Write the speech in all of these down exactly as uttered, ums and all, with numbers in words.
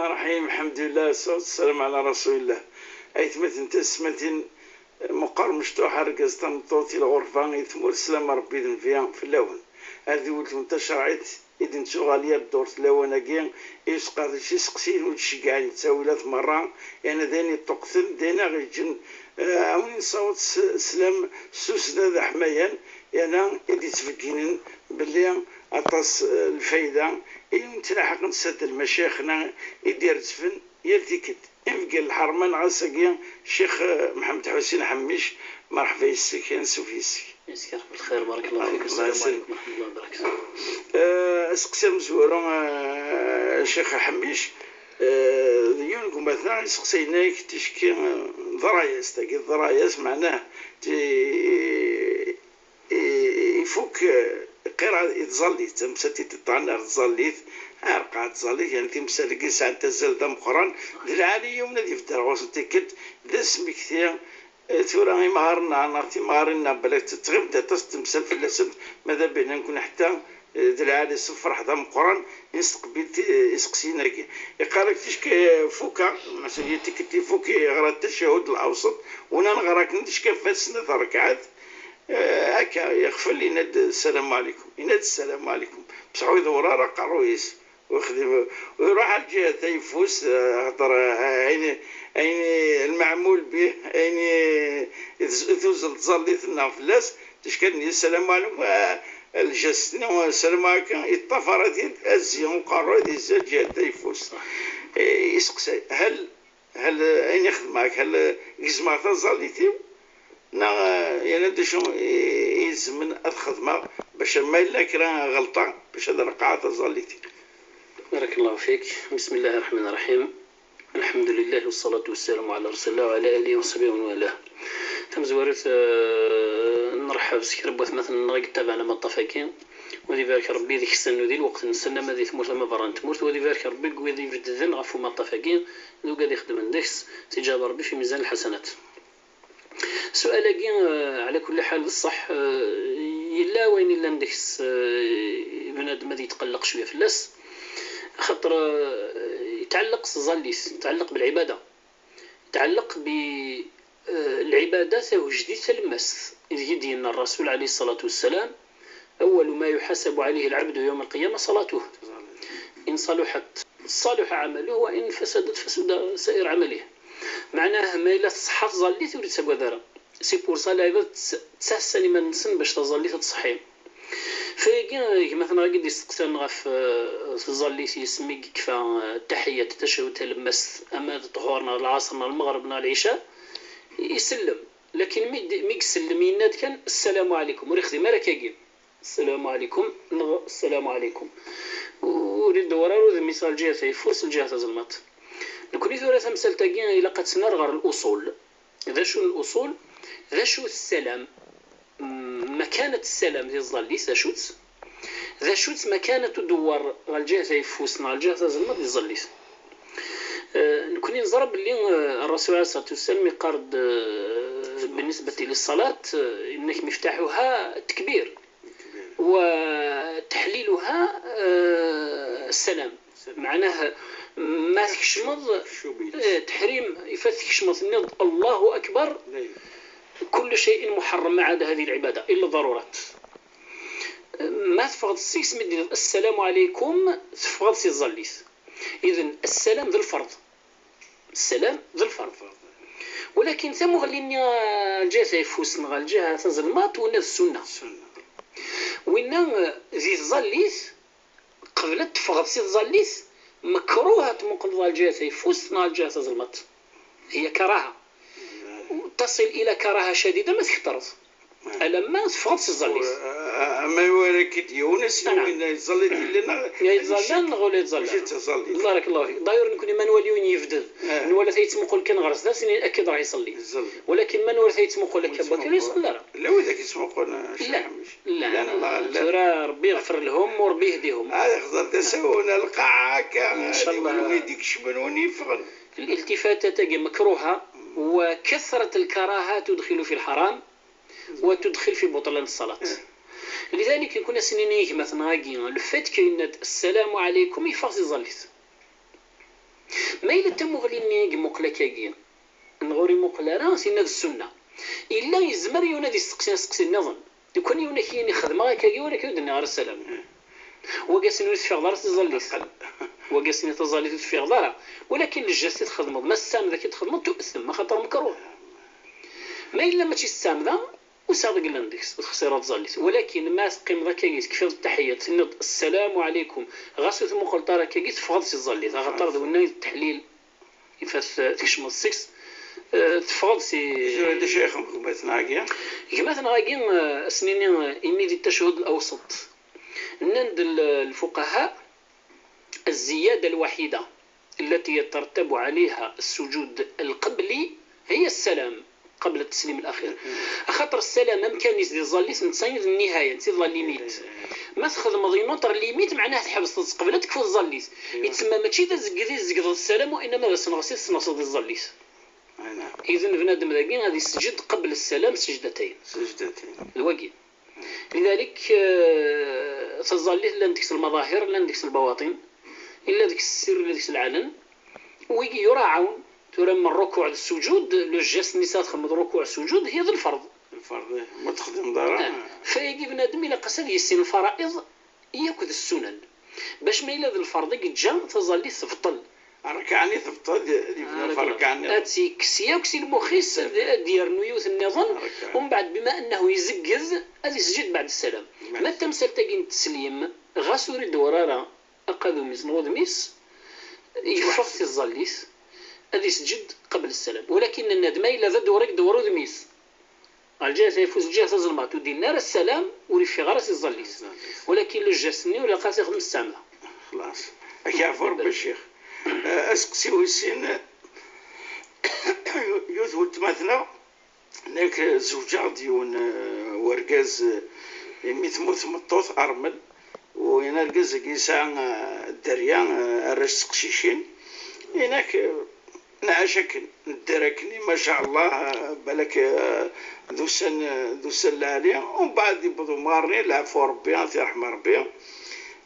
Ṛṛaḥim, ḥemdullah, ṣṣalatu wassalamu ɛla rasulillah. Aytmaten, tasmatin, meqqar mecṭuḥ, argaz, tameṭṭut, i lɣerba, i tmurt, slam Ṛebbi d nnbi fell-awen. Ar d weltma tacerɛit i d-nettuɣal yal ddurt lawan-agi, i usqerdec iseqsiyen ur d-ceggɛen ttawilat merra, yerna d ayen iṭṭuqten, d ayen aɣ-yeǧǧen, eh, a win nessaweḍ s-, slam s usda d aḥmayan, yerna i d-yettbegginen belli aṭas, eh, lfayda i nettlaḥaq nessad lmacayex-nneɣ i d-irezzfen yal tikkelt. Imegger lḥerma-nneɣ ass-agi, Ccix, eh, Mḥemmed Ḥusin Ḥemmic, merḥba yes-k, ansuf yes-k. Yeskerf lxir, barakallahu fik, assalamu ɛlaykum wa rahmatullahi wa barakatuh. Eh, aseqsi amezwaru, eh, Ccix Ḥemmic, eh, d yiwen n umatnaɣ iseqsayen-ak ticki, eh, ḍrayas, tagi ḍrayas, meɛnah, ti-, i-, ifuk, eh, iqqir i tẓallit, tamsalt i d-iṭṭan ar tẓallit, ar qa tẓallit, yani timsal-agi sɛant azal d ameqqran, d lɛali yiwen ad ibedd ar ɣur-sen tikkelt, d asmekti, eh, tura imɣaren-a neɣ timɣarin-a, balak tettɣim-d aṭas n temsal fell-asent, ma d abinan kun ḥetta, eh, d lɛali s lferḥ d ameqqran i nestqbil ti-, iseqsiyen-agi. Iqqar-ak ticki, eh, fuka, meɛna tikkelt ifuk iɣra tacahud l-awsat, wina neɣra akken ticki ɣef snat rrekɛat, Eh, akka, yeɣfel, yenna-d: "Ssalamu ɛlikum." Yenna-d: "Ssalamu ɛlikum." Bṣeḥ ur iḍewwer ara aqerruy-is. Ur yexdim, ur iruḥ ar lǧiha tayeffust, eh, axaṭer, eh, ayen, ayen lmeɛmul bih, ayen i tuz-, tuzzel tẓallit-nneɣ fell-as, ticki ad d-nini: "Ssalamu ɛlikum", eh, lǧast-nni, "Ssalamu ɛlikum", yeṭṭafar-it-id, azzi uqerruy, ad yezzi ar lǧiha tayeffust. Eh, iseqsay: "Hal Hal, eh, ayen i xedmeɣ, hal, eh, gezmeɣ taẓallit-iw? Neɣ, eh, yerna d acu i, i izemmen ad xedmeɣ bac ma yella kra ɣelṭeɣ bac ad reqqɛeɣ taẓallit-iw?" بارك الله فيك. بسم الله الرحمن الرحيم. الحمد لله والصلاة والسلام على رسول الله وعلى آله وصحبه ومن والاه. Tamezwarut, eh, nreḥḥeb s kra n watmaten-nneɣ i yettabaɛen amaṭṭaf-agi. Wa ad ibarek Rebbi deg-sen di lweqt-nsen ama di tmurt ama berra n tmurt. Wa ad ibarek Rebbi deg wid ibedden ɣef umaṭṭaf-agi d wigad ixeddmen deg-s. Ad t-iǧɛel Rebbi fi mizan lḥasanat. Ssual-agi, eh, ɛla kulli ḥal, d ṣṣeḥ, eh, yella wayen illan deg-s, eh, bnadem ad yetqelleq cwiya fell-as, axaṭer, eh, yetɛelleq s tẓallit, yetɛelleq belɛibada. Tɛelleq bi, eh, lɛibada tagejdit talemmast, ideg i d-yenna Rrasul ɛalayhi ṣṣalatu wassalam: "أول ما يحاسب عليه العبد يوم القيامة صلاته. إن صلحت صلح عمله وإن فسدت فسد سائر عمله." Meɛnah, ma yella tṣeḥḥa tẓallit, ur yettagad ara. C'est pour ça lɛibad tt-, ttɛassan iman-nsen bac taẓallit ad tṣeḥḥi. Fayagi, gma-tneɣ i d-isteqsan ɣef, eh, tẓallit-is mi yekfa, eh, ttaḥiyat, tacahut talemmast, ama d ṭṭhur neɣ lɛaṣer neɣ lmeɣreb neɣ lɛica, isellem. Lakin mi d-, mi isellem, yenna-d kan: "Ssalamu ɛlikum", ur ixdim ara akkagi. "Ssalamu ɛlikum" neɣ "Ssalamu ɛlikum". Ur idewwer ara udem-is ɣer lǧiha tayeffust, lǧiha tazelmaḍt. Nekni tura tamsalt-agi ilaq ad tt-nerr ɣer luṣul. D acu n luṣul? D acu-t ssalam? Mm, makanat ssalam di tẓallit, d acu-tt? D acu-tt makanat udewwer ɣer lǧiha tayeffust neɣ lǧiha tazelmaḍt di tẓallit? Eh, nekni neẓra belli, eh, Rrasul ɛalayhi ṣṣalatu wassalam iqqar-d, eh, بالنسبة للصلاة, eh, إنك مفتاحها التكبير. وتحليلها, آه، السلام. Meɛnah, ma tkecmeḍ, eh, teḥrim, ifat tkecmeḍ, tenniḍ: "Allahu akbar." كل شيء محرم ما عدا هذه العبادة إلا الضرورات. Ma teffɣeḍ seg-s, mi d-tenniḍ: "Ssalamu ɛlaykum", teffɣeḍ si tẓallit. Iden, ssalam d lferḍ. Ssalam d lferḍ. Walakin tamuɣli-nni, ah, lǧiha tayeffust neɣ lǧiha tazelmaḍt, winna d ssunna. Ssunna. Winna, eh, di tẓallit, qbel ad teffɣeḍ si tẓallit, mekruh ad tmuqleḍ ɣer lǧiha tayeffust neɣ lǧiha tazelmaḍt. هي كراهة. تصل إلى كراهة شديدة, ma tketreḍ. Alamma teffɣeḍ si tẓallit. Ama iwala-k-id yiwen, ass-nni win yettẓallit yelli neɣ yettẓallit neɣ ur yettẓallit. Barakallahu fik. D'ailleurs, nekni ma nwali win yebded, nwala ta yettmuqul kan ɣer sdat, ass-nni akked rah iṣelli. Walakin ma nwala ta yettmuqul akka n wakal, ur iṣelli ara. Llan widak yettmuqulen, a Ccix Ḥemmic. Llan, llan. Tura Rebbi yeɣfer lehum u Rebbi yehdihum. Ad ixḍer d asawen, a lqaɛa akka, ncallah. Win i d-ikecmen, win yeffɣen. الالتفاتات-agi مكروهة، وكثرة الكراهة تدخل في الحرام. وتدخل في بطلان الصلاة. لذلك, nekni ad s-nini i gma-tneɣ-agi, le fait que yenna-d: "Ssalamu ɛlaykum", yeffeɣ si tẓallit. Ma yella d tamuɣli-nni i imuqel akkagi, neɣ ur imuqel ara, tinna d ssunna. Yella yezmer yiwen ad isteqsi asteqsi nniḍen. Lukan yiwen ak-yini xedmeɣ akkagi, ur ak-d-nniɣ ara ssalam. Wagi ass-nni ur teffiɣeḍ ara taẓallit. Wagi ass-nni taẓallit ur teffiɣeḍ ara. Walakin lǧast i txedmeḍ, ma ssamed ak-d-txedmeḍ, tu'tem, axaṭer mekruh. Ma yella mačči ssamda, ur sɛiḍ deg llan deg-s, ur texṣireḍ taẓallit. Walakin ma teqqimeḍ akkagi, tekfiḍ ttaḥiyat, tenniḍ ssalamu ɛlikum, ɣas ur tmuqleḍ ara akkagi, teffɣeḍ si tẓallit, axaṭer d winna i d ttaḥlil, ifat tkecmeḍ seg-s, eh, teffɣeḍ si. Tura d acu ay xedmen gma-tneɣ-agi? Gma-tneɣ-agi, eh, ad s-nini, eh, imi di ttacahud l-awṣeṭ, nnan-d l-, lfuqaha, الزيادة الوحيدة التي يترتب عليها السجود القبلي هي السلام قبل التسليم الأخير. Axaṭer ssalam amkan-is di tẓallit, netta i d nnihaya, netta i d la limite. Ma txedmeḍ une autre limite, meɛnaha tḥebseḍ qbel ad tekfuḍ tẓallit. Yettsemma mačči d azegg-, d izeggeḍ ssalam, وإنما d asneɣsi tesneɣseḍ di tẓallit. Idan bnadem dagi ad isejjed qbel ssalam sejdatayn. Sejdatayn. D wagi. Lidalik, eh, taẓallit llan deg-s lmaḍahir, llan deg-s lbawaṭin, illa deg-s ssir, illa deg-s lɛalen. Wigi yuraɛawn, tura m rrukuɛ d ssujud, le geste-nni s ad txedmeḍ rrukuɛ ssujud, hiya d lferḍ. Lferḍ, eh, ma texdimeḍ ara. Eh, fayagi bnadem ilaq-as ad yissin lfara'iḍ yakk d ssunan. Bac ma yella d lferḍ i yeǧǧa, taẓallit tebṭel. Rrkaɛ-nni tebṭel, ad yebnu ɣef rrkaɛ-nniḍen. Ad tt-yekkes yakk si lmux-is, ad, ad d-yernu yiwet nniḍen, umbeɛd, bima annahu izegged, ad isǧed beɛd ssalam. Ma d tamsalt-agi n tteslim, ɣas ur idewwer ara aqadum-is neɣ udem-is, yeffeɣ si tẓallit, ad isǧed qbel ssalam. Walakin nenna-d ma yella d adewwer i idewwer udem-is, ɣer lǧiha tayeffust, lǧiha tazelmaḍt, ur d-yenni ara ssalam, ur iffiɣ ara si tẓallit. Walakin le geste-nni ur ilaq ara ad t-ixdem ssamda. Xlaṣ. Ak yeɛfu Rebbi a ccix. Eh, aseqsi wis sin, yiwet weltma-tneɣ, nekk zewǧeɣ-d yiwen, eh, wergaz, eh, imi temmut tmeṭṭut, armel, u yen argaz-agi yesɛa, eh, dderya, eh, arrac d teqcicin, inak, eh, Nɛac akken, nedder akken, ma ca Allah, balak, eh, d ussan, d ussan lɛali, umbeɛd yewweḍ umɣar-nni, lɛefwa Rebbi, ad t-yerḥem Rebbi.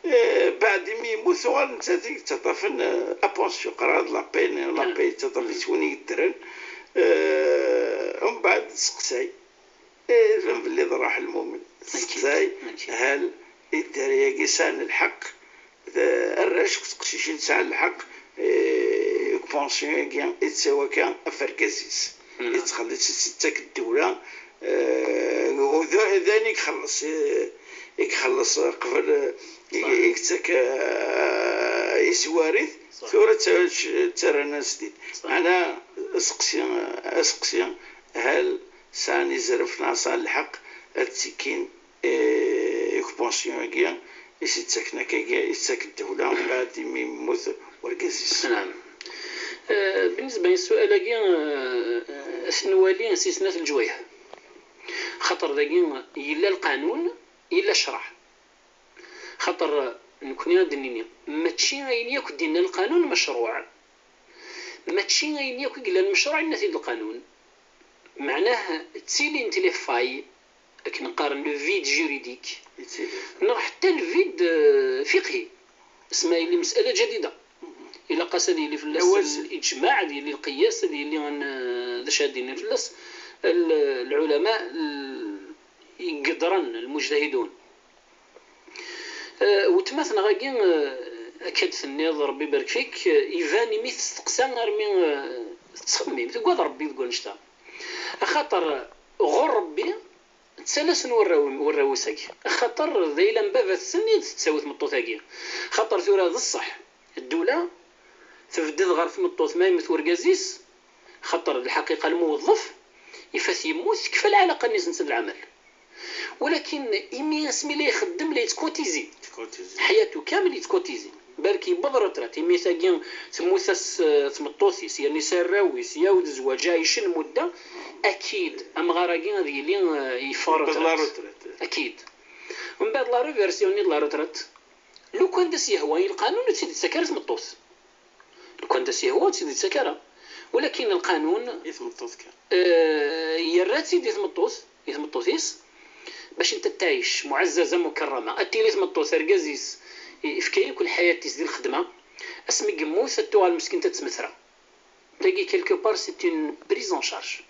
Eh, beɛd imi yemmut, tuɣal nettat i yettaṭṭafen, eh, apansiyu, qrad, la peine, la peine yettaṭṭaf-itt win i yeddren. Eh, umbeɛd tseqsay. Eh, iban belli d rruḥ lmumen. Tseqsay, hal idder-agi sɛan lḥeqq, d arrac akked teqcicin sɛan lḥeqq, eh, deg pension-agi i tettawi akka ɣef urgaz-is. Yettxelliṣ-itt, tettak ddewla, eh, u d, d ayen i ixelleṣ, eh, i ixelleṣ qbel, eh, i, i yettak, eh, i twarit, tura tta-, ttarran-as-t-id. Meɛna aseqsi, aseqsi, hal sɛan izerf neɣ sɛan lḥeqq ad ttekkin, eh, deg pension-agi i s-yettaken akkagi, i s-tettak ddewla, mbeɛd imi yemmut urgaz-is. Naam. Eh, بالنسبة i ssual-agi, eh, ad t-nwali si snat leǧwayeh. Xaṭer dagi yella lqanun, yella ccreɛ. Xaṭer nekni ad d-nini, mačči ayen yakk d-yenna lqanun mecruɛ. Mačči ayen yakk i yellan mecruɛ yenna-t-id lqanun. Meɛnah, ttilint les failles, akken qqaren le vide juridique, neɣ ḥetta le vide, euh, fiqhi. Asma yelli مسألة جديدة. Ilaq-as ad yili fell-as الإجماع, ad yili lqiyas, ad yili an-, d acu ad d-inin fell-as, l-, lɛulama, l-, i yeddren, المجتهدون. Eh, weltma-tneɣ-agi, eh, akka d-tenniḍ, Rebbi ibarek fik, eh, iban imi testeqsa armi, eh, tettxemmim, tuggad Rebbi deg wannect-a. Axaṭer ɣur Rebbi ttalasen warraw-, warraw-is-agi. Axaṭer d ayla n baba-tsen i d-tettawi tmeṭṭut-agi. Axaṭer tura d ṣṣeḥ, ddula tebded ɣer tmeṭṭut ma yemmut urgaz-is, xaṭer d lḥaqiqa lmuweḍḍef, ifat yemmut, tekfa lɛalaqa-nni-s netta d lɛamal. Walakin imi asmi la ixeddem, la yettkotizi. Ḥyatu kamel yettkotizi. Barek yewweḍ retraite, imi tagi temmut-as, eh, tmeṭṭut-is, yerna yesɛa arraw-is, yawd zzwaǧ, ɛicen mudda, akid, amɣar-agi ad yili, eh, yeffeɣ retraite. Akid. Mbeɛd la réversion-nni de la retraite, lukan d as-yehwa i lqanun, ur tt-id-yettak ara tmeṭṭut. Lukan d as-yehwa, ur tt-id-yettak ara. Walakin lqanun, i tmeṭṭut kan, eh, yerra-tt-id i tmeṭṭut, i tmeṭṭut-is, bac netta ad tɛic muɛezzaza mukarrama. Ad tili tmeṭṭut, argaz-is, yefka yakk lḥayat-is di lxedma, Asmi yemmut ad tuɣal meskint ad tmettra. Tagi quelque part c'est une prise en charge.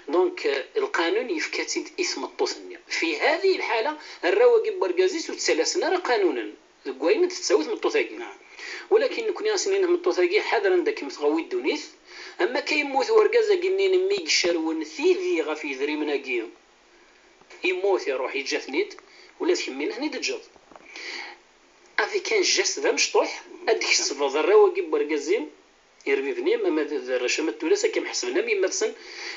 Donc, euh, lqanun yefka-tt-id i tmeṭṭut-nni. Fi hadi lḥala, arraw-agi n wergaz-is ur ttalasen ara qanunen deg wayen d-tettawi tmeṭṭut-agi. Walakin nekni asen-nini tmeṭṭut-agi ḥader anda kem-tɣawi ddunit. Am akka yemmut wergaz-agi-nni mi yeccerwen tidi ɣef yedrimen-agi, yemmut, iruḥ, yeǧǧa-ten-id, ula d kemmi ad ten-id-teǧǧeḍ. Avec un geste d amecṭuḥ, ad d-tkesbeḍ arraw-agi n wergaz-im, irbiben-im, ama d d arrac ama d tullas, ad kem-ḥesben am yemma-tsen,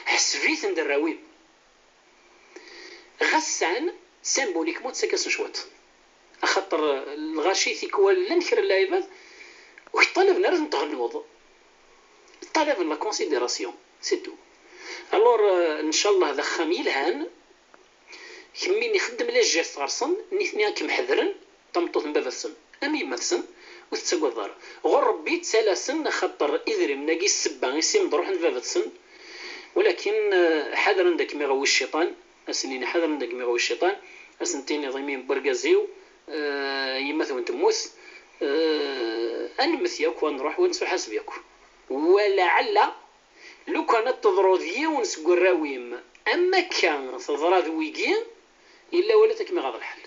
ḥseb-iten d arraw-im. Ɣas sɛan symboliquement ttak-asen cwiṭ. Axaṭer lɣaci tikwal llan kra n lɛibad ur k-ṭalaben ara ad ten-tɣelluḍ. Ṭalaben la considération, c'est tout. Alors, euh, ncallah d axxam yelhan, kemmini xeddem les gestes ɣer-sen, nitni ad kem-ḥedren, tameṭṭut n baba-tsen am yemma-tsen, ur tettagadeḍ ara. Ɣur Rebbi ttalasen, axaṭer idrimen-agi ssebba i s-imḍruḥen d baba-tsen. Walakin, eh, ḥader anda kem-iɣawi cciṭan, ad sen-nini ḥader anda kem-iɣawi cciṭan, ad sen-tiniḍ imi n wergaz-iw, eh, yemma-twen temmut, eh, ad nemmet yakk, ad nruḥ, ad nettuḥaseb yakk. Walaɛella lukan ad teḍru d yiwen seg warraw-im am akka teḍra d wigi, yella wala ad kem-iɣaḍ lḥal.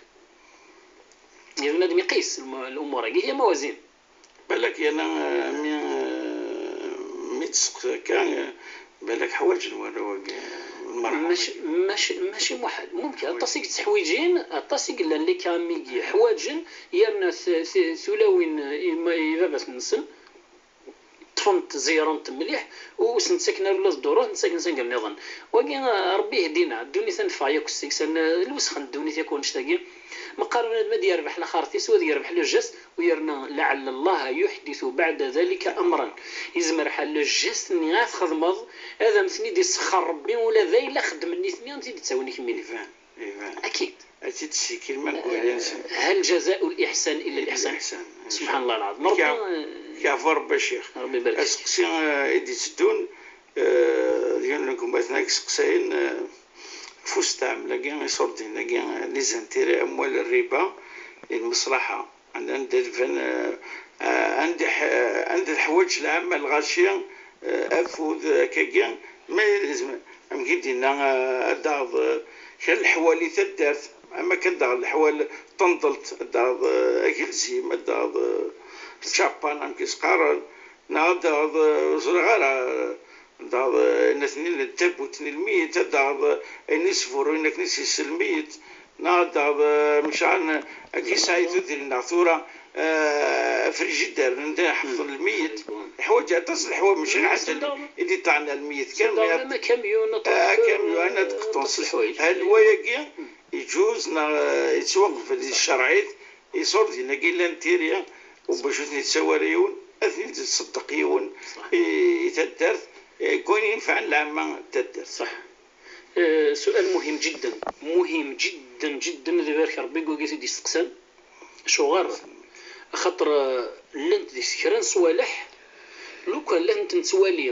Yebnadem iqis lm-, lumuṛ-agi, il y a mawazin. Balak yerna, eh, mi, eh, mi d-testeqsa akka, eh, balak ḥwaǧen warraw-agi, eh, lmerḥum-agi. Mačči, mačči, mačči muḥal. Mumkin aṭas i yetteḥwiǧin, aṭas i yellan les cas am wigi ḥwaǧen, yerna t-, t-, tulawin, eh, i ma-, i baba-tsen, ṭṭfent, zeyyṛent mliḥ, ur sen-ttaken ara ula d dduṛuh, ttaken s anga nniḍen. Wagi, ah, Ṛebbi yehdina, ddunit ad neffeɣ yakk seg-s, ad n-, lwesxa n ddunit yakk annect-agi. Meqqar bnadem ad yerbeḥ laxert-is, u ad yerbeḥ le geste, u yerna لعل الله يحدث بعد ذلك أمرا. Yezmer ḥal le geste-nni ad txedmeḍ, ad am-ten-id-isexxer Ṛebbi, ula d ayen la xeddmen nitni, ad am-t-id-ttawin i kemmini. Iban, iban. Akid. Ad tt-id-ssikel ma deg wayla-nsen. هل جزاء الإحسان إلا الإحسان. الإحسان، إن شاء الله. سبحان الله العظيم. Yeɛfu Ṛebbi a ccix. Ṛebbi ibarek. Aseqsi, eh, i d-itteddun, eh, d yiwen n gma-tneɣ i iseqsayen, eh, ɣef usteɛmel-agi, iṣurdiyen-agi, eh, les intérêts, amwal, rriba, i lmeṣlaḥa. Anda, anda tban, eh, eh, anda ḥ-, anda teḥwaǧ lɛamma lɣaci, eh, afud, eh, akkagi, ma yezmer, am i d-yenna, eh, ad d-taɣeḍ, eh, kra n leḥwal i taddart, am akka ad d-taɣeḍ leḥwal, tanḍelt, ad d-taɣeḍ, eh, agelzim, ad d-taɣeḍ, eh, ččapan, amek i s-qqaren, neɣ ad d-taɣeḍ, eh, ur ẓriɣ ara, eh, ad d-taɣeḍ, eh, ayen aten-in d tabut n lmeyet, ad d-taɣeḍ, eh, ayen i sburun akken i s-yessel lmeyet, neɣ ad d-taɣeḍ, eh, mecɛan, eh, akken yesɛa tudrin neɣ tura, eh, afrijider, anda ḥefḍen lmeyet. Yeḥwaǧ aṭas n leḥwayeǧ, mačči lḥaǧa i d-iṭṭɛen ar lmeyet kan, mais akamyun, aṭas n leḥwayeǧ. Hal wayagi, iǧuz neɣ, eh, yettwaqbel di tcerɛit, iṣurdiyen-agi llan tiri, u bac ur ten-yettawi ara yiwen, ad ten-id-iṣeddeq yiwen i, i taddart, eh, deg wayen yenfɛen lɛamma n taddart. صح. Eh, سؤال مهم جدا، مهم جدا جدا، ad ibarek Ṛebbi deg wagi i t-id-yesteqsan. Acuɣer? Axaṭer, eh, llant deg-s kra n ṣṣwaleḥ, lukan la tent-nettwali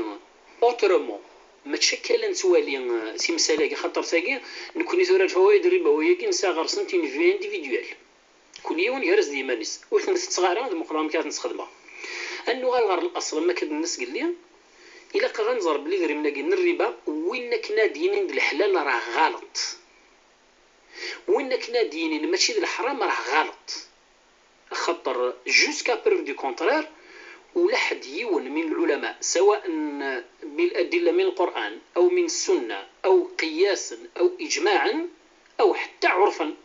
autrement, mačči akka la nettwali, eh, timsal-agi, axaṭer tagi, nekni tura lfawaid ribawiya-agi nesɛa ɣer-sent une vie individuelle. Kul yiwen gar-as d yiman-is. Ur ten-tetteɣ ara ad muqleɣ amek ara ten-sxedmeɣ. Ad nuɣal ɣer laṣel, am akka d-nenna sgelli, ilaq-aɣ ad nẓer belli idrimen-agi n rriba, win akken ad d-yinin d leḥlal rah ɣalṭ. Win akken ad d-yinin mačči d leḥram rah ɣalṭ. Axaṭer, jusqu'à preuve du contraire, ula ḥedd yiwen min lɛulama, سواء بالأدلة من القرآن أو من السنة أو قياسا أو إجماعا أو حتى عرفا،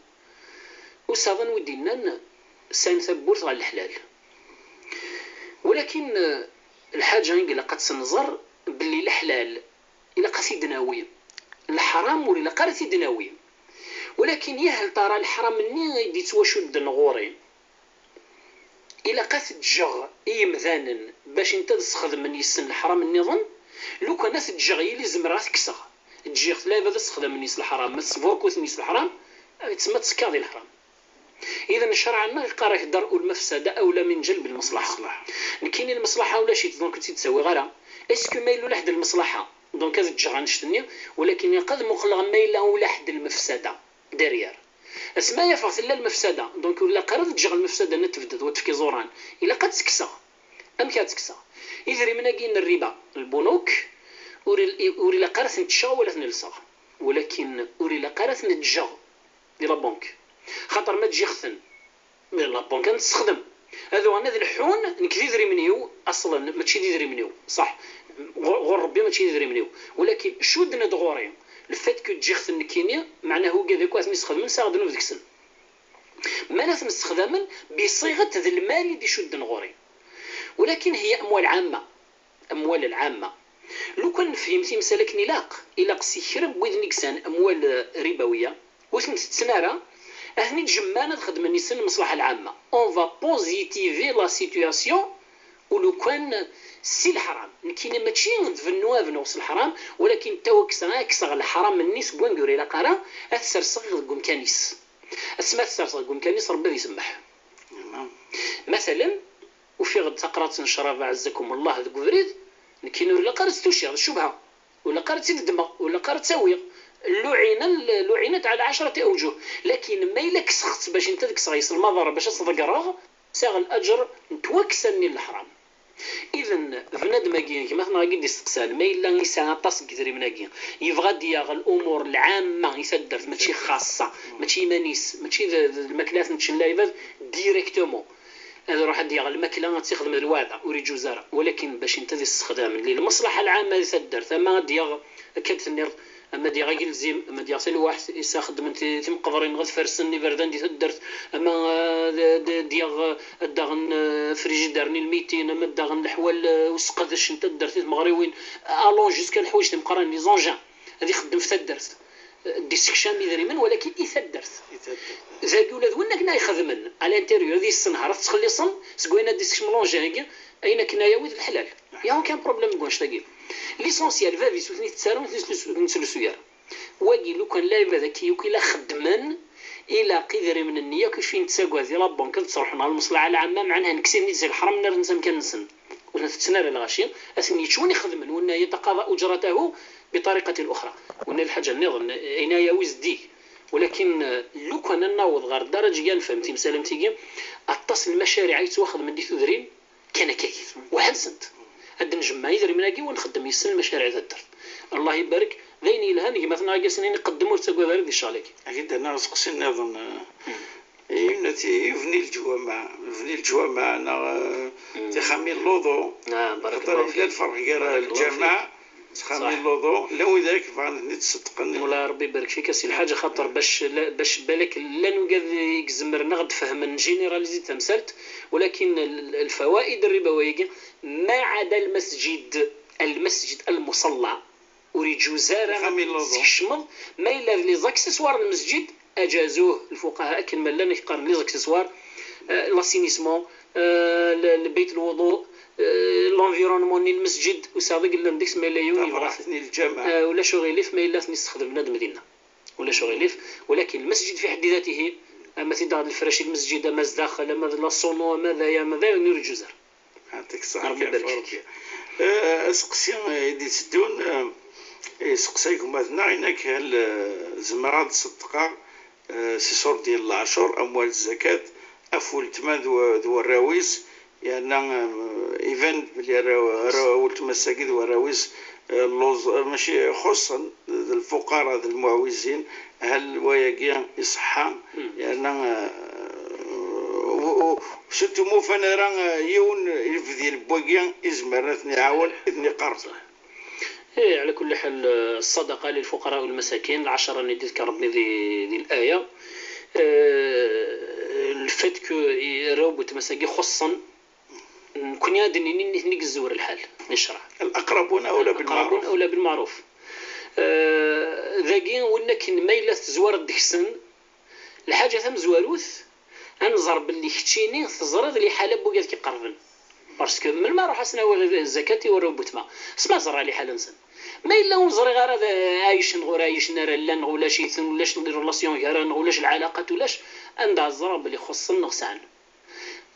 usaḍen wi d-innan sɛan tawwurt ɣer leḥlal. Walakin, eh, lḥaǧa i ilaq ad tt-nẓer belli leḥlal ilaq ad t-id-nawi, leḥram ur ilaq ara ad t-id-nawi. Walakin yahel tara leḥram-nni i d-ittwacudden ɣur-i, ilaq ad t-ǧǧeɣ i yemdanen bac inta ad sxedmen yes-sen leḥram nniḍen, lukan ad t-ǧǧeɣ yili zemreɣ ad t-kkseɣ. Ǧǧiɣ-t lɛibad ad sxedmen yes leḥram, ma tesburkuten yes leḥram, tsemma ttekkaḍ di leḥram. Iden ccreɛ-nneɣ iqqar-ak درء المفسدة أولى من جلب المصلحة. Nekkini lmeṣlaḥa ulac-itt, donc ur tt-id-ttawiɣ ara. Est-ce que ma yella ulaḥ d lmeṣlaḥa, donc ad ǧǧeɣ annect-nni, walakin ilaq ad muqleɣ ma yella ulaḥ d lmefsada derrière. Asma yafeɣ tella lmefsada, donc ur ilaq ara ad ǧǧeɣ lmefsada-nni ad tebded, wa tefk iẓuran. Ilaq ad tt-kkseɣ. Amek ad tt-kkseɣ? Idrimen-agi n rriba, lbunuk, ur il-, ur ilaq ara ad ten-ččeɣ wala ad ten-lseɣ. Walakin ur ilaq ara ad ten-ǧǧeɣ di la banque. Xaṭer ma ǧǧiɣ-ten, la banque ad ten-tessexdem. Ad uɣalen ad leḥḥun, nekk d idrimen-iw, aṣlen, mačči d idrimen-iw. Ṣaḥ, ɣur, ɣur Rebbi mačči d idrimen-iw. Walakin cudden-d ɣur-i. Le fait que ǧǧiɣ-ten nekkini, meɛna ugad akk ad ten-issexdmen, sɛiɣ ddnub deg-sen. Ma la ten-ssexdamen, bṣiɣet d lmal i d-icudden ɣur-i. Walakin hiya amwal ɛamma. Amwal lɛamma. Lukan nefhim timsal akken ilaq, ilaq si kra n widen i yesɛan amwal, eh, ribawiya, ur ten-tetten ara, ad ten-id-jemmɛen ad xedmen yes-sen lmeṣlaḥa lɛamma. On va positiver la situation, u lukan si leḥram. Nekkini mačči d bennu ad bnuɣ s leḥram, walakin taweksa ad kkseɣ leḥram-nni seg wanga ur ilaq ara, ad t-serseɣ deg umkan-is. Asmi ad t-serseɣ deg umkan-is, Rebbi ad isemmeḥ. Matalan, ufiɣ-d taqraḍt n ccrab, ɛezzakum Allah, deg ubrid, nekkini ur ilaq ara ad tt-tuciɣ, d ccubha. Ur ilaq ara ad tt-id-ddmeɣ, ur ilaq ara ad tt-awiɣ. Luɛina, luɛinat ɛala ɛecrati awǧuh. Lakin ma yella kkseɣ-tt bac ad kkseɣ yes lmaḍerra, bac ad tt-ḍeggreɣ, sɛiɣ laǧer n twaksa-nni n leḥram. Iden, bnadem-agi, gma-tneɣ-agi d-isteqsan, ma yella yesɛa aṭas n yidrimen-agi, yebɣa ad d-yaɣ l'umur lɛamma i taddart, mačči xaṣṣa, mačči iman-is, mačči d, d, d lmakla ad ten-ččen lɛibad directement. Ad iruḥ ad d-yaɣ lmakla, ad tt-ixdem d lweɛda, ur iǧuz ara. Walakin bac inta ad issexdam li lmeṣlaḥa lɛamma di taddart, ama ad d-yaɣ, akka d-tenniḍ, ama ad d-yaɣ agelzim, ama ad d-yaɣ talwaḥt, is-, ad xeddmen ti-, timeqbrin, ad fersen iberdan di taddart, ama, eh, d-, d-, ad d-yaɣ, eh, ad d-aɣen, eh, frigidaires n lmitin, ama ad d-aɣen leḥwal, eh, useqdec n taddart i tmeɣriwin, allant jusqu'à leḥwayeǧ timeqqranin, les engins, ad ixeddem f taddart. Eh, d-issekcam idrimen, walakin i taddart. I taddart. Dagi ula d win akken ay xedmen, à l'intérieur, ad yessenher, ad t-ttxelliṣen, seg wayen ad d-issekcem l'engin-agi, ayen akken ay yawi d leḥlal. Y a aucun problème deg wanect-agi. L'essentiel, bab-is ur ten-itett ara, ur ten-ittelusu ara. Wagi, lukan lɛibad akka yakk i la xeddmen, ilaq idrimen-nni yakk i fin ttagad di la banque ad ttruḥen ɣer lmeṣlaḥa lɛamma, meɛna nekksen-id si leḥram, nerren s amkan-nsen. Ur ten-tetten ara lɣaci, ad ten-yečč win ixedmen, wenna yataqaḍa ujratahu biṭariqatin uxra. Wenna lḥaǧa nniḍen, ayen ay yawi zeddig. Walakin, eh, lukan ad naweḍ ɣer ddaraǧa-ya nefhem timsal am tigi, aṭas n lmacariɛ i yettwaxedmen di tudrin, kan akka-agi, weḥd-sent. Ad d-njemmeɛ idrimen-agi u nxeddem yes-sen lmacariɛ taddart. Allah ibarek, d ayen yelhan, gma-tneɣ-agi ass-nni iqeddem ur ttagad ara di ccɣel-agi. Ad k-id-rniɣ aseqsi nniḍen, eh, yebni leǧwameɛ, yebni leǧwameɛ neɣ, eh, tixxamin n luḍu. Ah, barakallahu fik. Yella lferq gar lǧameɛ, tixxamin n luḍu, llan widak bɣan ad ten-id-ṣeddqen. Mula Rebbi ibarek fik a Si Lḥaǧ, axaṭer bac, la-, bac balak llan wigad i izemren ad ɣ-d-fehmen, généraliser tamsalt, walakin l-, l-, lfawaid rribawiya-agi, ma ɛada lmasǧid, lmasǧid, lmuṣalla, ur iǧuz ara ad tkecmeḍ, ma yella d les accessoires n lmesǧid, aǧazuh lfuqaha akken ma llan ak-qqaren les accessoires, euh, l'assainissement, euh, le, le beyt lwuḍu, euh, l'environnement n lmesǧid, ur sɛiɣ deg llan deg-s ma yella yiwen yebɣa. Tabrat n lǧameɛ. Euh, ulac uɣilif ma yella ad ten-yessexdem bnadem dinna. Ulac uɣilif, walakin lmesǧid fi ḥedd datihi, ama t-id-aɣ d lefraci n lmesǧid, ama zdaxel, ama d la sono, ama d aya, ama d aya, ur iǧuz ara. Yeɛṭik ṣṣeḥḥa. Rebbi ibarek fik. Eh, aseqsi i d-itteddun, eh, iseqsa gma-tneɣ, inak hal, eh, zemreɣ ad ṣeddqeɣ, eh, si ṣṣurd n leɛcur, amwal n zzakat, af weltma d wa-, d warraw-is, yerna, eh, iban-d belli arraw, arraw, weltma-s-agi d warraw-is, eh, lluẓ-, eh, mačči xuṣṣen, d lfuqara, d lmuɛwizin, hal wayagi iṣeḥḥa, yerna, eh, u-, u-, surtout ma ufan ara, eh, yiwen ibdil n wagi izemren ad ten-iɛawen, i ten-iqerben. Ih, ɛla kulli ḥal, eh, ṣṣadaqa lilfuqara walmasakin, lɛecṛa-nni i d-iḍker Ṛebbi di, di laya. Eh, le fait que i-, arraw n weltma-s-agi xuṣṣen, nekni ad d-nini nitni i yezwar lḥal, di ccṛeɛ. الأقربون أولى بالمعروف. الأقربون أولى بالمعروف. Eh, dagi, win akken ma yella tezwareḍ deg-sen, lḥaǧa tamezwarut, ad nẓer belli keččini teẓriḍ liḥala n wigad k-iqerben. Parce que melmi ara ruḥ ad sen-awiɣ zzakat i warraw n weltma, asmi ad ẓreɣ liḥala-nsen. Ma yella ur ẓriɣ ara d ɛaycen neɣ ur ɛaycen ara, llan neɣ ulac-iten, ulac relation gar-aneɣ, ulac lɛalaqat, ulac, anda ad ẓreɣ belli xuṣṣen neɣ sɛan.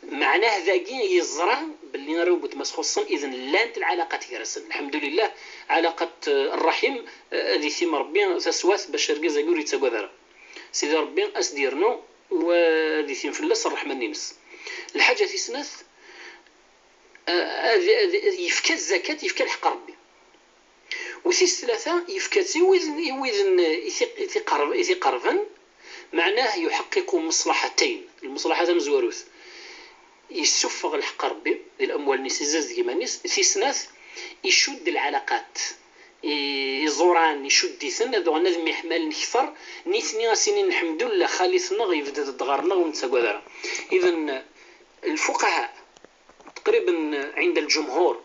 Meɛnah dagi yeẓra belli arraw n weltma-s xuṣṣen, iden llant lɛalaqat gar-asen. Lḥemdulillah, ɛalaqat, eh, rraḥim, eh, ad itim Ṛebbi taswat bac argaz-agi ur yettagad ara. Sidi Ṛebbi a s-d-yernu, u ad itim fell-as ṛṛeḥma-nni-ines. Lḥaǧa tis snat, ad, ad yefka zzakat, yefka lḥeqq Rebbi. U tis tlata, yefka-tt i widen, i widen i t-, i t-iqerb-, i t-iqerben, meɛnah yuḥeqqiqu meṣlaḥatayn, lmeṣlaḥa tamezwarut, yessuffeɣ lḥeqq Rebbi di lamwal-nni, izaz deg iman-is, tis snat, icudd lɛalaqat, i-, iẓuran, icudd-iten, ad uɣalen ad myeḥmalen kter, nitni a s-inin lḥemdullah, xali-tneɣ yebded-d ɣer-neɣ ur nettagad ara. Idan, lfuqaha, taqriben ɛinda lǧumhur,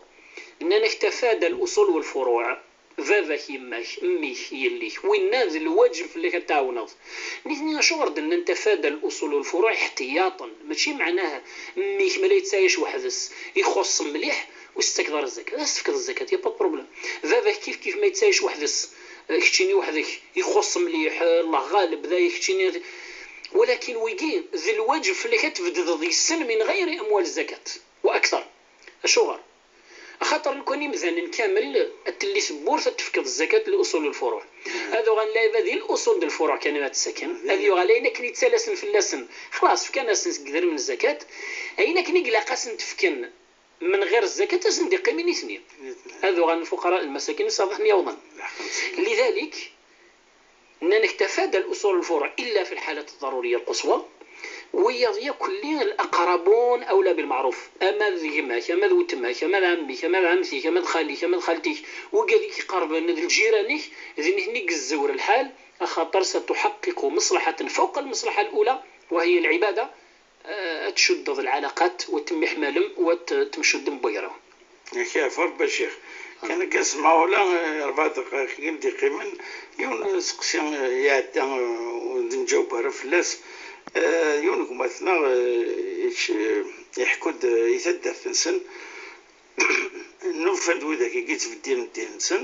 nnan-ak tafada luṣul walfuruɛ, baba-k, yemma-k, mmi-k, yelli-k, winna d lwaǧeb fell-ak ad tɛawneḍ. Nitni acuɣer d-nnan tafada luṣul walfuruɛ? Iḥtiyaṭen, mačči meɛnaha mmi-k ma la yettɛic weḥd-s, ixuṣṣ mliḥ, ur s-tettakeḍ ara zzakat, ad s-tefkeḍ zzakat, y a pas de problème. Baba-k kif kif ma yettɛic weḥd-s, eh, keččini weḥd-k, ixuṣṣ mliḥ, eh, Allah ɣaleb, d aya keččini. Walakin wigi, d lwaǧeb fell-ak ad tbeddeḍ yes-sen min ɣayri amwal zzakat, wa akter. Acuɣer? Axaṭer lukan imdanen kamel ad telli tewwurt ad tefkeḍ zzakat luṣul lfuruɛ. Ad uɣalen lɛibad di luṣul d lfuruɛ kan ara ttaken. Ad yuɣal ayen akken yettalasen fell-asen, xlaṣ, fkan-asen seg idrimen n zzakat. Ayen akken i ilaq ad sen-t-fken min ɣir zzakat, ad sen-d-iqqim i nitni. Ad uɣalen lfuqara, lmasakin, s aḍaḥ n yawḍen. Lidalik, nnan-ak tafada luṣul lfuruɛ illa fi lḥalat ḍaruriya lquswa. Wiyaḍ yakk lli laqrabun awla bilmeɛruf, ama d gma-k, ama d weltma-k, ama d ɛemmi-k, ama d ɛemti-k, ama d xali-k, ama d xalti-k, wigad i k-iqerben, d lǧiran-ik, d nitni i yezzewer lḥal, axaṭer satuḥaqiqu meṣlaḥaten fawqa lmeṣlaḥa lula, wa hiya lɛibada. Eh, ad tcuddeḍ lɛalaqat, wa temmiḥmalem, wa t-, temcuddem n wagraw. Yak iɛfu Rebbi a Ccix. Kan akka semmaɣ ula, eh, rebɛa dqayeq i d-iqqimen, yiwen n useqsi, eh, iɛedda, eh, ur d-nǧaweb ara fell-as. Eh, yiwen n gma-tneɣ, eh, ic-, eh, iḥekku-d, eh, i taddart-nsen, nufa-d widak i yettbeddilen ddin-nsen,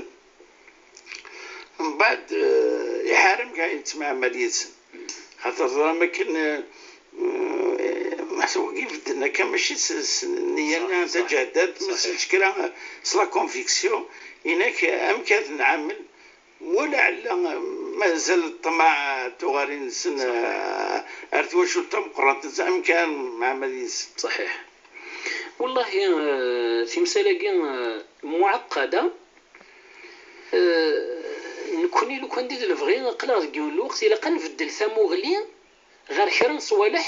mbeɛd, eh, iḥar amek ara yettemɛamal yid-sen. Xaṭer ẓran akken, eh, eh, meḥsub wigi bedden akka, mačči s, s nniya-nni taǧehdat, ma s kra, s la conviction, inak amek ad nɛamel, wala ɛella mazal ṭṭmeɛ tuɣalin-nsen, eh, ar twacult tameqqrant, amek ara nemɛamal yid-sen. Ṣaḥiḥ. Wallahi, eh, timsal-agi, eh, muɛeqqada. Eh, nekkni lukan d i d lebɣi, aql-aɣ deg yiwen lweqt, ilaq ad nbeddel tamuɣli ɣer kra n ṣṣwaleḥ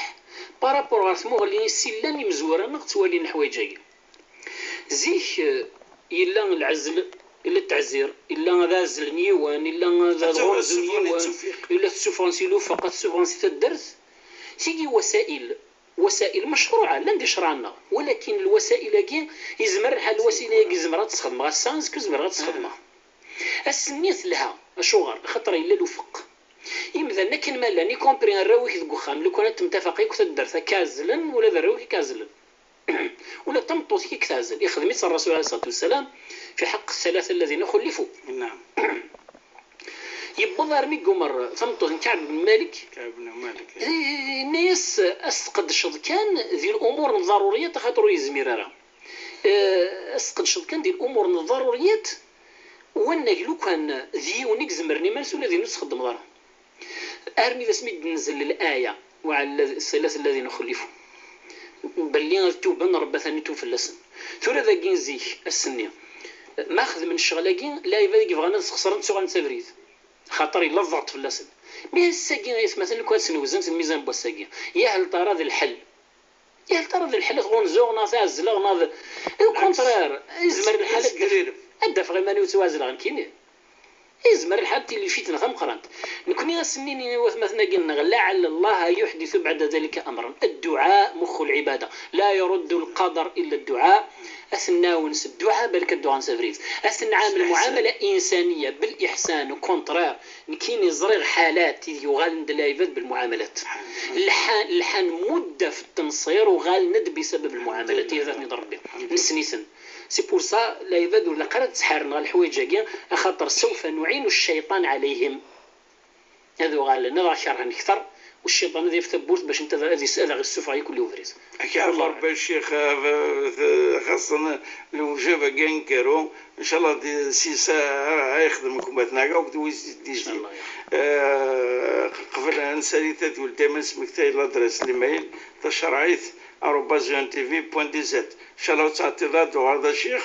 par rapport ɣer tmuɣli i s-illan imezwura-nneɣ ttwalin leḥwayeǧ-agi. Zik, eh, yella lɛezl, yella ttɛezir, yella d aɛzel n yiwen, yella d ɣurz n yiwen, yella tessuffɣen si lufeq, ad tessuffɣen si taddart. Tigi wasa'il, wasa'il mecruɛa, llan di ccṛeɛ-nneɣ, walakin lwasa'il-agi, yezmer lḥal lwasila-agi zemreɣ ad tt-sxedmeɣ ass-a, azekka zemreɣ ad tt-sxedmeɣ. Ass-nni telha, acuɣer? Axaṭer yella lufeq. Imdanen akken ma llan, y compris arraw-ik deg uxxam, lukan ad temtafaq yakk taddart ad k-ɛezlen, ula d arraw-ik ad k-ɛezlen. Ula d tameṭṭut-ik ad k-teɛzel. Ixdem-itt Rrasul ɛalayhi ṣṣalatu wassalam fi ḥeqq thalatha alladhina xullifu. Naam. Yewweḍ armi i yumer tameṭṭut n Kaɛb ben Malik. Kaɛb ben Malik. Eh, yenna-yas, ad s-tqeddceḍ kan di lumuṛ n ḍaruriyat, axaṭer ur yezmir ara. Eh, ad s-tqeddceḍ kan di lumuṛ n ḍaruriyat, wannag lukan d yiwen i izemren iman-is, ula d yiwen ur s-txeddmeḍ ara. Armi d asmi d-tenzil laya, وعلى الثلاثة الذين خلفوا, belli ad tuben, Rebbi atan itub fell-asen. Tura dagi zik, ass-nni, ma xedmen ccɣel-agi, lɛibad i yebɣan ad sxeṣren, ttuɣalen s abrid. Xaṭer yella ḍḍeɣṭ fell-asen. Mi ass-agi, ay atmaten, lukan ad snewzent lmizan n wass-agi, yahel tara d lḥel. Yal tara d lḥal ad ɣunzuɣ neɣ ad ɛezleɣ neɣ d, au contraire, yezmer lḥal ad d-, ad d-afeɣ iman-iw ttwaɛezleɣ nekkini. Yezmer lḥal ad tili lfitna tameqqrant. Nekkni ad s-nini i watmaten-agi-nneɣ, لعل الله يحدث بعد ذلك أمرا. الدعاء مخ العبادة. لا يرد القدر إلا الدعاء. Ad ten-nɛawen s dduɛa, balak ad d-uɣalen s abrid. Ad ten-nɛamel muɛamala insaniya, bil-iḥsan, au contraire. Nekkini ẓriɣ ḥalat ideg uɣalen-d lɛibad belmuɛamalat. Lḥan, lḥan mudda f ttenṣir, uɣalen-d bisabab lmuɛamalat, i dat-nni d Rebbi. Nessen-iten. C'est pour ça, lɛibad ur ilaq ara ad ttḥaren ɣer leḥwayeǧ-agi, axaṭer سوف نعين الشيطان عليهم. Ad uɣalen ad aɣ-kerhen kter, u cciṭan ad yaf tawwurt bac netta ad is-, ad aɣ-issufeɣ i kulli ubrid. Ak iɛef Rebbi a Ccix, eh, xaṣṣan lewjab-agi aneggaru, ncallah di, s yis-a ara yexdem gma-tneɣ akked wis d-izdin. Ncallah, ya. Eh, qbel ad nsali tadwilt-a, ma nesmektay ladres n l'email, tacerɛit, arobase un t v point d z. Ncallah ur ttɛeṭṭileḍ ara, d uɣerda ccix,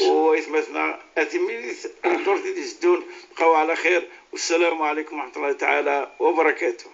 u aytma-tneɣ, a timilit, ddurt i d-iteddun, bqaw ɛla xir, wassalamu ɛlaykum wa rahmatullahi taɛala wa barakatuh.